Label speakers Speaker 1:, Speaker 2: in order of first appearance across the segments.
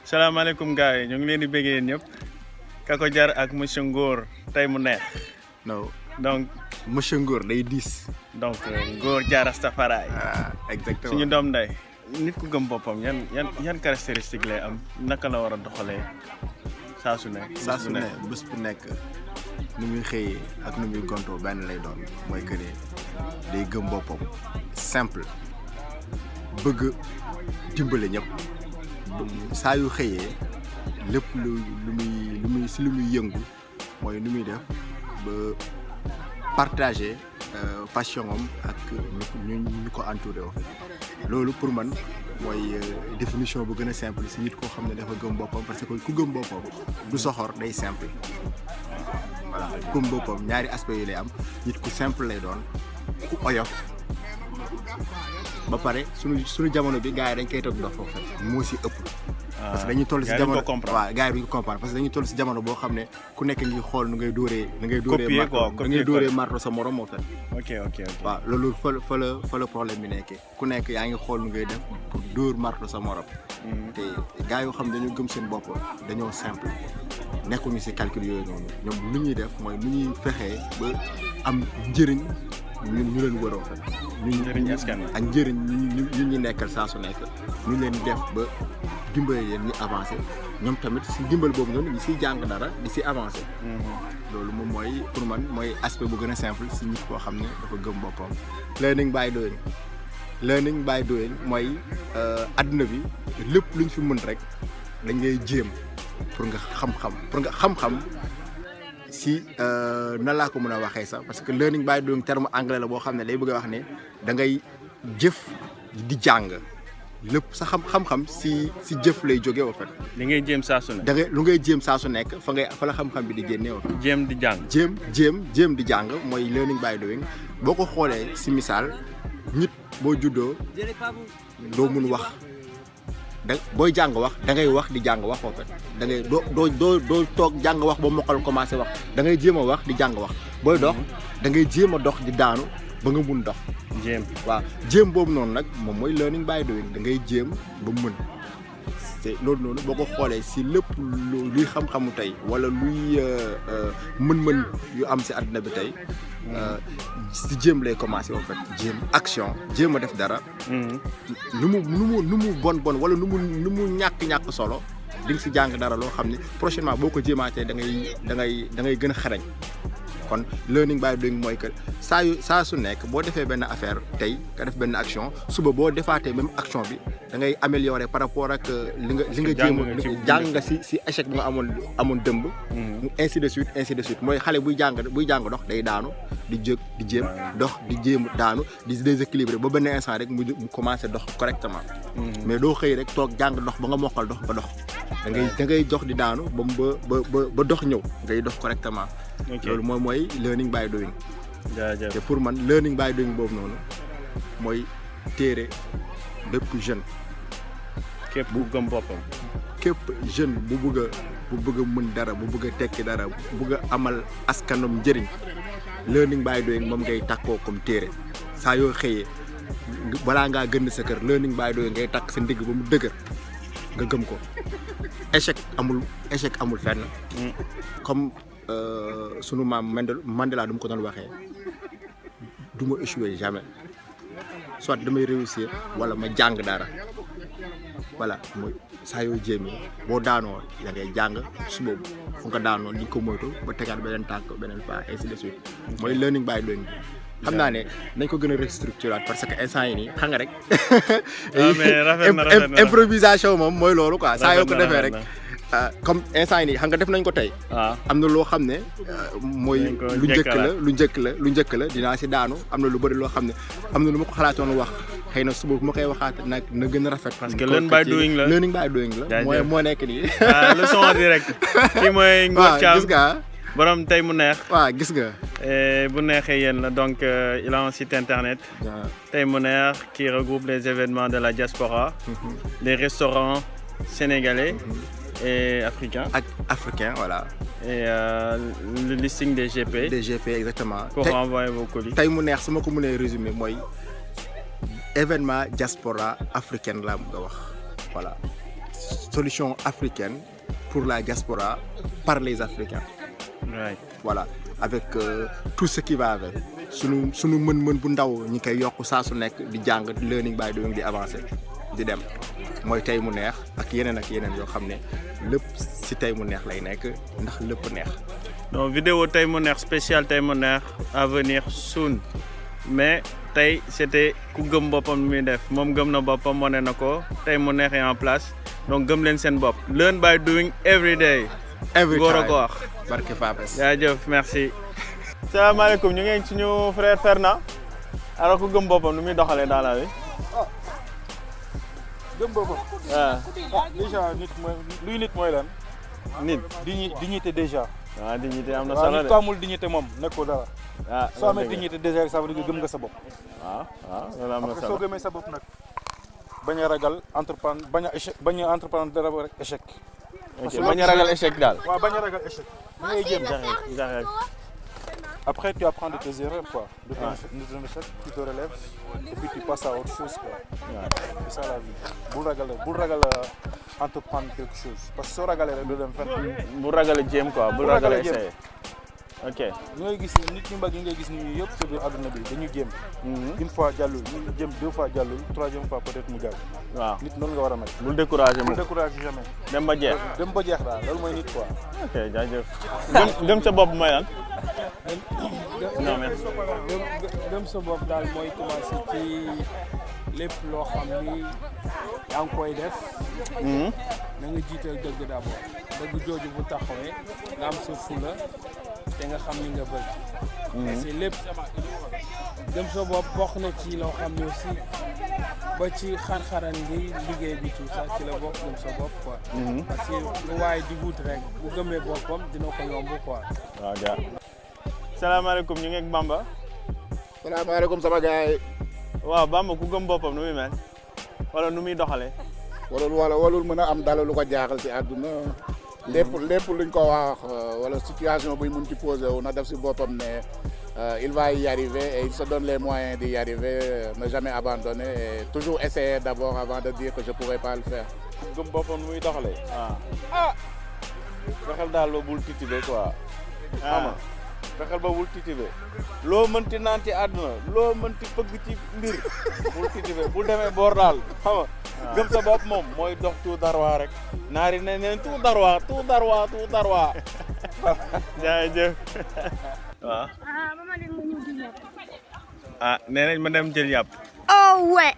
Speaker 1: salaamaaleykum gars yi ñu ngi leen di bëggee ñëpp Kako Jar ak monsieur Ngor tey mu neex.
Speaker 2: non
Speaker 1: donc
Speaker 2: monsieur Ngor day 10.
Speaker 1: donc Ngor Jar Rastafari.
Speaker 2: Exactement
Speaker 1: suñu doom nday nit ku gëm boppam yan caractéristique lay am naka la war a doxalee saa su ne.
Speaker 2: bés bu nekk nu muy xëyee ak nu muy gontoo benn lay doon mooy que ne day gëm boppam simple bëgg dimbale ñëpp saa yu xëyee lépp lu muy yëngu mooy nu muy def ba partager passion am ak ñu ko entouré en fait loolu pour man mooy définition bu gën a simple si nit koo xam ne dafa gëm boppam parce que ku gëm boppam du soxor day simple voilà gëm boppam ñaari aspect yi lay am nit ku simple lay doon ku oyof ba pare suñu jamono bi gars yi dañ koy toog ndox foofu moo si ëpp. parce que dañuy toll si jamono waaw gars yi duñ ko comprendre parce que dañuy toll si jamono boo xam ne ku nekk ngi xool nu ngay dóoree marto sa morom moo fet
Speaker 1: ok
Speaker 2: waaw loolu fa la problème bi nekkee ku nekk yaa ngi xool nu ngay def pour dóor marto sa morom te gars yoo xam ne dañoo gëm seen bopp dañoo simple nekkuñu si calcul yooyu noonu ñoom lu ñuy def mooy nu ñuy fexee ba am njëriñ ñu leen wëroo fa ak njëriñ ñu nekkal saa su nekk ñu leen def ba dimbale leen ñu avancé ñoom tamit si dimbal boobu noonu ñu siy jàng dara di si avancé loolu moom mooy pour man mooy aspect bu gën a simple si nit koo xam ne dafa gëm boppam learning by doing mooy adduna bi lépp luñ fi mën rek dañ ngay jéem pour nga xam-xam si nan laa ko mën a waxee sax parce que learning by doing terme anglais la boo xam ne day bëgg a wax ne da ngay jëf di jàng lépp sa xam-xam si jëf lay jógee en fait.
Speaker 1: li ngay jéem saa su ne.
Speaker 2: da ngay lu ngay jéem saa su nekk fa la xam-xam bi di génnee en fait.
Speaker 1: jéem di jàng.
Speaker 2: jéem di jàng mooy learning by doing boo ko xoolee si misaal nit boo juddoo doo mun wax. booy jàng wax da ngay wax di jàng wax en fait da ngay doo toog jàng wax ba mokkal commencé wax da ngay jéem a wax di jàng wax booy dox da ngay jéem a dox di daanu ba nga mun dox. jéem boobu noonu nag moom mooy learning by doing da ngay jéem ba mën te loolu noonu boo ko xoolee si lépp luy xam-xamu tey wala luy mën-mën yu am si àdduna bi tey si jéem lay commencé en fait jéem a def dara. nu mu bon wala nu mu ñàkk solo di nga si jàng dara loo xam ne prochainement boo ko jéemaatee da ngay gën a xarañ. kon learning by doing mooy que saa su nekk boo defee benn affaire tey nga def benn action suba boo defaatee même action bi da ngay améliorer par rapport ak li nga jéem jàng nga si échec bu nga amoon dëmb. ainsi de suite mooy xale buy jàng dox day daanu di jóg di jéem dox di jéem daanu di déséquilibré ba benn instant rek mu commencé dox correctement. mais doo xëy rek toog jàng dox ba nga mokkal dox ba dox da ngay dox di daanu ba dox ñëw ngay dox correctement. loolu mooy learning by doing. te pour man learning by doing boobu noonu mooy téere bépp jeune.
Speaker 1: képp bu gëm boppam.
Speaker 2: képp jeune bu bëgg a mën dara bu bëgg a tekki dara bu bëgg a amal askanam njëriñ learning by doing moom ngay takkoo comme téere saa yoo xëyee balaa ngaa gën sa kër learning by doing ngay takk sa ndigg ba mu dëgër nga gëm ko échec amul fenn. comme sunu maam Mandela du ma ko doon waxee du ma échouer jamais soit damay réussir wala ma jàng dara voilà mooy saa yoo jéemee boo daanoo da ngay jàng suba fu nga daanoo ni ko moytu ba tegaat beneen tànk beneen pas ainsi de suite mooy learning by doing xam naa ne nañ ko gën a restructurer parce que instant yi nii xam nga rek.
Speaker 1: rafet na
Speaker 2: improvisation moom mooy loolu quoi saa yoo ko defee rek. comme instant yi nii xam nga def nañ ko tey. am na loo xam ne mooy lu njëkk la dinaa si daanu am na lu bëri loo xam ne am na lu ma ko xalaatoon wax xëy na suba bu ma koy waxaat nag na gën a rafet.
Speaker 1: parce que learning by doing la.
Speaker 2: moo nekk nii.
Speaker 1: leçon direct. kii mooy Ngor Thiam
Speaker 2: gis nga
Speaker 1: borom tey mu neex.
Speaker 2: waaw gis nga.
Speaker 1: bu neexee yéen la donc il a un site internet. tey mu neex qui regroupe les événements de la diaspora. les restaurants sénégalais. et africain, voilà. Et le listing des GP.
Speaker 2: Des GP, exactement.
Speaker 1: Pour renvoyer vos colis.
Speaker 2: Tay mu neex sama ko mëne résumé moy événement diaspora africaine la nga wax. Voilà. solution africaine pour la diaspora par les Africains.
Speaker 1: Right.
Speaker 2: Voilà, avec tout ce qui va avec. Sunu mën-mën bu ndaw ñi koy yokk saa su nekk di jàng learning by doing di avancer di dem mooy tey mu neex ak yeneen yoo xam ne lépp si tey mu neex lay nekk ndax lépp neex.
Speaker 1: Donc vidéo tey mu neex spécial tey mu neex à venir soon mais tey c'était ku gëm boppam lu muy def moom gëm na boppam wane na ko tey mu neex en place donc gëm leen seen bopp learn by doing every day.
Speaker 2: Every time
Speaker 1: ko wax.
Speaker 2: Barke Fapes.
Speaker 1: jaajëf merci. salaamaaleykum ñu ngi suñu frère Fernand alors ku gëm boppam nu muy doxalee dans la vie.
Speaker 3: gëm boppam. déjà nit mooy lan.
Speaker 1: nit
Speaker 3: dignité déjà.
Speaker 1: dignité am na solo de.
Speaker 3: nit ko amul dignité moom nekkoo dara. soo amee dignité déjà ça veut dire gëm nga sa bopp.
Speaker 1: loolu am na solo
Speaker 3: soo gëmee sa bopp nag bañ a ragal entreprendre bañ a entreprendre dara rek échec.
Speaker 1: bañ a ragal échec daal.
Speaker 3: waaw bañ a ragal échec. ngay jéem après tu apprends de tes erreurs quoi. De ton échec tu te relèves et puis tu passes à autre chose quoi. C'est ça la vie. bul ragal entreprendre quelque chose parce que soo ragalee rek doo dem fenn.
Speaker 1: bul ragal jéem quoi bul ragal essayer. ok
Speaker 3: ñu ngay gis nit ñu mbag yi ngay gis ni yëpp ci biir àdduna bi dañu jéem. une fois jàllul ñu jéem 2 fois jàllul 3e fois peut-être mu jàll.
Speaker 1: waaw
Speaker 3: nit noonu nga war a mel.
Speaker 1: bul décourager moom
Speaker 3: bul décourager jamais.
Speaker 1: dem ba jeex.
Speaker 3: dem ba jeex daal loolu mooy nit quoi.
Speaker 1: ok jaajëf. gëm sa bopp mooy lan. non merci.
Speaker 4: gëm sa bopp daal mooy commencer ci lépp loo xam ni yaa ngi koy def. na nga jiital dëgg d'abord dëgg jooju bu taxawee nga am sa fula te nga xam ni nga bëgg. c'est lépp gëm sa bopp bokk na ci loo xam ne aussi ba ci xar-xaran gi liggéey bi tout ça ci la bokk gëm sa bopp quoi. parce que lu waaye di wut rek bu gëmee boppam dina ko yomb quoi.
Speaker 1: waaw ja. salaamaaleykum ñu ngi ak Bamba.
Speaker 5: salaamaaleykum sama gars yi.
Speaker 1: waaw Bamba ku gëm boppam nu muy mel wala nu muy doxalee.
Speaker 5: walul mën a am dara lu ko jaaxal ci àdduna lépp luñ ko wax wala situation buy mun ci posé wu na def si boppam ne il va y arriver et il se donne les moyens d'y arriver ne jamais abandonner et toujours essayer d'abord avant de dire que je pourrais pas le faire.
Speaker 1: ku gëm boppam nu muy doxalee. fexeel daal loo bul titubé quoi. fexeel ba bul titubé loo mënti naan ci àdduna loo mënti fëgg ci mbir bul titubé bul demee boor daal xam nga. gëm sa bopp moom mooy dox tout darwaa rek naari ne neen tout darwaa. jaajëf. waaw. nee nañ ma dem jël yàpp.
Speaker 6: oh ouais.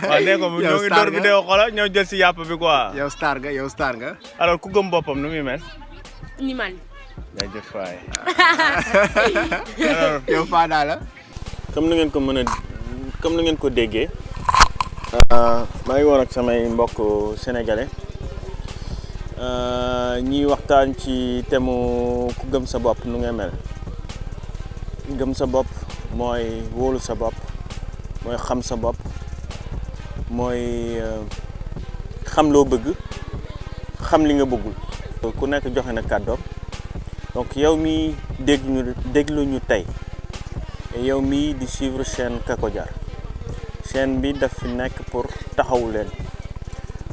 Speaker 1: waaw nee ko ñoo ngi door vidéo xoolal ñoo jël si yàpp bi quoi.
Speaker 2: yow star nga.
Speaker 1: alors ku gëm boppam nu muy mel.
Speaker 6: ni man.
Speaker 1: jaajëf waay.
Speaker 2: yow Fada la.
Speaker 1: comme ni ngeen ko déggee. maa ngi woon ak samay mbokk sénégalais ñiy waxtaan ci thème ku gëm sa bopp nu ngay mel. gëm sa bopp mooy wóolu sa bopp mooy xam sa bopp mooy xam loo bëgg xam li nga bëggul. ku nekk joxe na kàddoom donc yow mi déglu ñu tey yow mi di suivre chaîne Kako Diar chaîne bi daf fi nekk pour taxawu leen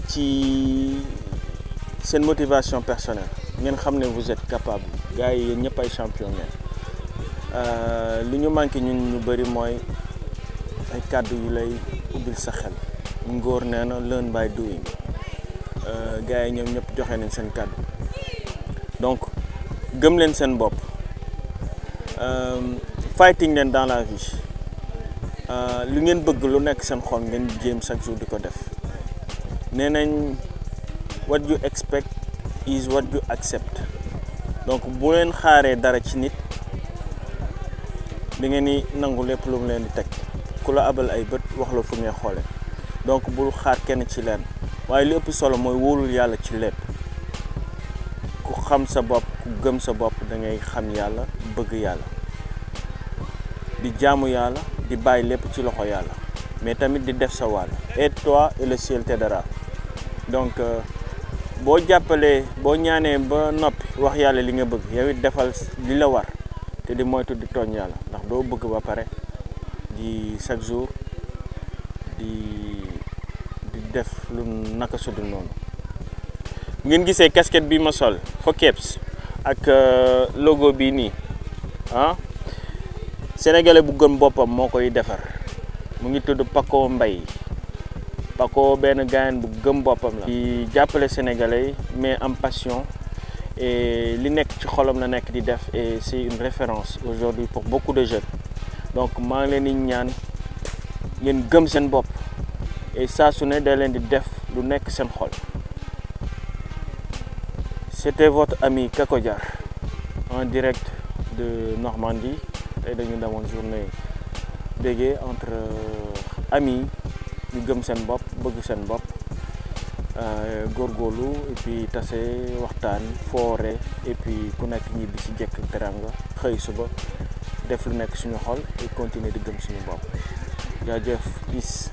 Speaker 1: ci seen motivation personnelle ngeen xam ne vous êtes capable gars yi yéen ñëpp ay champion ngeen li ñu manqué ñun ñu bëri mooy ay kàddu yu lay ubbil sa xel ngóor nee na learn by doing gars yi ñoom ñëpp joxe nañ seen kàddu donc gëm leen seen bopp fighting leen dans la vie lu ngeen bëgg lu nekk seen xol ngeen jéem chaque jour di ko def nee nañ what you expect is what you accept donc bu leen xaaree dara ci nit da ngeen di nangu lépp lu mu leen di teg ku la abal ay bët wax la fu ngay xoole donc bul xaar kenn ci leen waaye li ëpp solo mooy wóolul yàlla ci lépp ku xam sa bopp ku gëm sa bopp da ngay xam yàlla bëgg yàlla di jaamu yàlla di bàyyi lépp ci loxo yàlla mais tamit di def sa wàll aide-toi et le ciel t'aidera donc boo jàppalee boo ñaanee ba noppi wax yàlla li nga bëgg yow it defal li la war te di moytu di tooñ yàlla ndax doo bëgg ba pare di chaque jour di def lu naka sudul noonu bu ngeen gisee casquette bi ma sol Fokeps ak logo bii nii ah sénégalais bu gëm boppam moo koy defar mu ngi tudd Paco Mbaye Paco benn gaayan bu gëm boppam la di jàppale sénégalais yi mais am passion et li nekk ci xolam la nekk di def et c'est une référence aujourd'hui pour beaucoup de jeunes donc maa ngi leen di ñaan ngeen gëm seen bopp et saa su ne da leen di def lu nekk seen xol. C'était votre ami Kako Diar en direct de Normandie tey dañu demoon journée bégué entre amis yu gëm seen bopp bëgg seen bopp góorgóorlu et puis tase waxtaan foore et puis ku nekk ñibbi ci jekk teranga xëy suba def lu nekk suñu xol et continuer di gëm suñu bopp jaajëf peace.